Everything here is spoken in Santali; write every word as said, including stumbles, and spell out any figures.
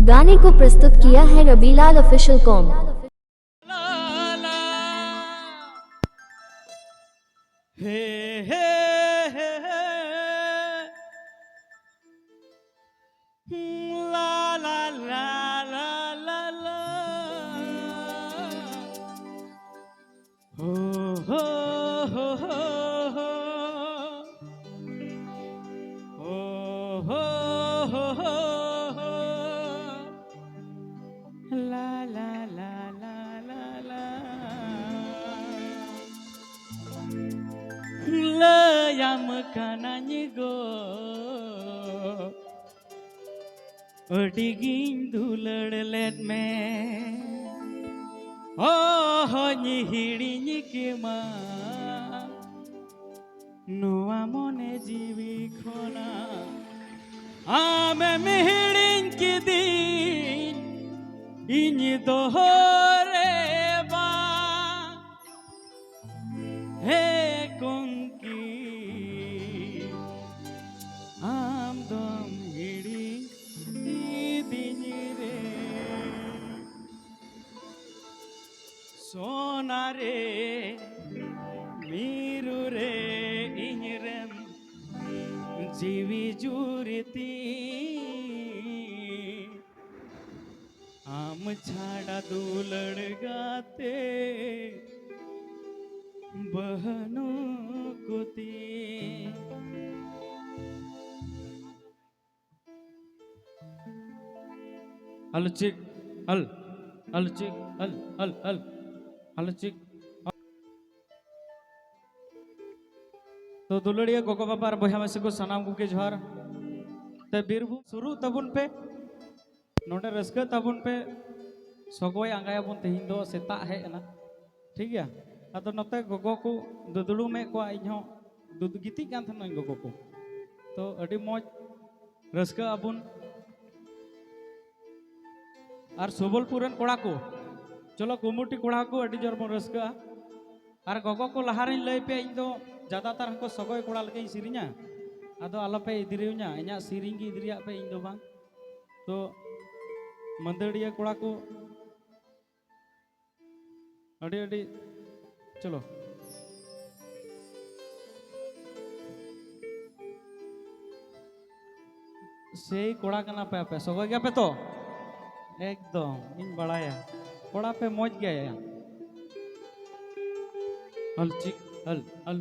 गाने को प्रस्तुत किया है रबीलाल ऑफिशियल कॉम। ᱞᱟᱹᱭᱟᱢ ᱠᱟᱹᱱᱟᱹᱧ ᱜᱚ, ᱟᱹᱰᱤ ᱜᱤᱧ ᱫᱩᱞᱟᱹᱲ ᱞᱮᱫ ᱢᱮ᱾ ᱚᱦᱚᱧ ᱦᱤᱲᱤᱧ ᱠᱮᱢᱟ ᱱᱚᱣᱟ ᱢᱚᱱᱮ ᱡᱤᱣᱤ ᱠᱷᱚᱱᱟᱜ᱾ ᱟᱢᱮᱢ ᱦᱤᱲᱤᱧ ᱠᱤᱫᱤᱧ ᱤᱧ ᱫᱚᱦᱚ ᱨᱮ ᱵᱟᱝ᱾ ᱦᱮ ᱠᱚᱝᱠᱤ, ᱟᱢ ᱫᱚᱢ ᱦᱤᱲᱤᱧ ᱠᱤᱫᱤᱧ ᱨᱮ᱾ ᱥᱚᱱᱟ ᱨᱮ, ᱢᱤᱨᱩ ᱨᱮ, ᱤᱧ ᱨᱮᱢ ᱡᱤᱣᱤ ᱡᱩᱨᱤ ᱛᱤᱧ᱾ ᱟᱢ ᱪᱷᱟᱰᱟ ᱫᱩᱞᱟᱹᱲ ᱜᱟᱛᱮ ᱵᱟᱹᱱᱩᱜ ᱠᱚᱛᱤᱧ᱾ ᱟᱞᱚ ᱪᱮᱫ, ᱟᱞ, ᱟᱞᱚ ᱪᱮᱫ, ᱟᱞ, ᱟᱞ, ᱟᱞ, ᱟᱞᱚ ᱪᱮᱫ᱾ ᱛᱚ ᱫᱩᱞᱟᱹᱲᱤᱭᱟᱹ ᱜᱚᱜᱚ ᱵᱟᱵᱟ ᱟᱨ ᱵᱚᱭᱦᱟ ᱢᱤᱥᱤ ᱠᱚ ᱥᱟᱱᱟᱢ ᱠᱚᱜᱮ ᱡᱚᱦᱟᱨ᱾ ᱛᱮ ᱵᱤᱨᱵᱷᱩᱢ ᱥᱩᱨᱩᱜ ᱛᱟᱵᱚᱱ ᱯᱮ᱾ ᱱᱚᱰᱮ ᱨᱟᱹᱥᱠᱟᱹ ᱛᱟᱵᱚᱱ ᱯᱮ᱾ ᱥᱚᱜᱚᱭ ᱟᱸᱜᱟᱭᱟᱵᱚᱱ, ᱛᱮᱦᱮᱧ ᱫᱚ ᱥᱮᱛᱟᱜ ᱦᱮᱡ ᱮᱱᱟ, ᱴᱷᱤᱠ ᱜᱮᱭᱟ᱾ ᱟᱫᱚ ᱱᱚᱛᱮ ᱜᱚᱜᱚ ᱠᱚ ᱫᱩᱫᱲᱩᱢᱮᱫ ᱠᱚᱣᱟ, ᱤᱧ ᱦᱚᱸ ᱫᱩᱫ-, ᱜᱤᱛᱤᱡ ᱠᱟᱱ ᱛᱟᱦᱮᱱᱟᱹᱧ ᱜᱚᱜᱚ ᱠᱚ᱾ ᱛᱚ ᱟᱹᱰᱤ ᱢᱚᱡᱽ, ᱨᱟᱹᱥᱠᱟᱹᱜ ᱟᱵᱚᱱ᱾ ᱟᱨ ᱥᱩᱵᱚᱞᱯᱩᱨ ᱨᱮᱱ ᱠᱚᱲᱟ ᱠᱚ, ᱪᱚᱞᱚ ᱠᱩᱢᱩᱴᱤ ᱠᱚᱲᱟ ᱠᱚ ᱟᱹᱰᱤ ᱡᱳᱨ ᱵᱚᱱ ᱨᱟᱹᱥᱠᱟᱹᱜᱼᱟ᱾ ᱟᱨ ᱜᱚᱜᱚ ᱠᱚ, ᱞᱟᱦᱟ ᱨᱮᱧ ᱞᱟᱹᱭ ᱯᱮᱭᱟ, ᱤᱧ ᱫᱚ ᱡᱟᱫᱟᱛᱟᱨ ᱦᱟᱱᱠᱚ ᱥᱚᱜᱚᱭ ᱠᱚᱲᱟ ᱞᱮᱠᱟᱧ ᱥᱮᱨᱮᱧᱟ, ᱟᱫᱚ ᱟᱞᱚᱯᱮ ᱤᱫᱤᱨᱤᱧᱟ, ᱤᱧᱟᱹᱜ ᱥᱮᱨᱮᱧ ᱜᱮ ᱤᱫᱤᱨᱤᱭᱟᱜ ᱯᱮ, ᱤᱧ ᱫᱚ ᱵᱟᱝ᱾ ᱛᱚ ᱢᱟᱹᱫᱟᱹᱲᱤᱭᱟᱹ ᱠᱚᱲᱟ ᱠᱚ, ᱟᱹᱰᱤ ᱟᱹᱰᱤ, ᱪᱚᱞᱚ᱾ ᱥᱮᱭ ᱠᱚᱲᱟ ᱠᱟᱱᱟ ᱯᱮ ᱟᱯᱮ, ᱥᱚᱜᱚᱭ ᱜᱮᱭᱟ ᱯᱮ ᱛᱚ? ᱮᱠᱫᱚᱢ, ᱤᱧ ᱵᱟᱲᱟᱭᱟ᱾ ᱠᱚᱲᱟ ᱯᱮ ᱢᱚᱡᱽ ᱜᱮᱭᱟ᱾ ᱦᱟᱞ ᱪᱤᱠ, ᱦᱟᱞ, ᱦᱟᱞ᱾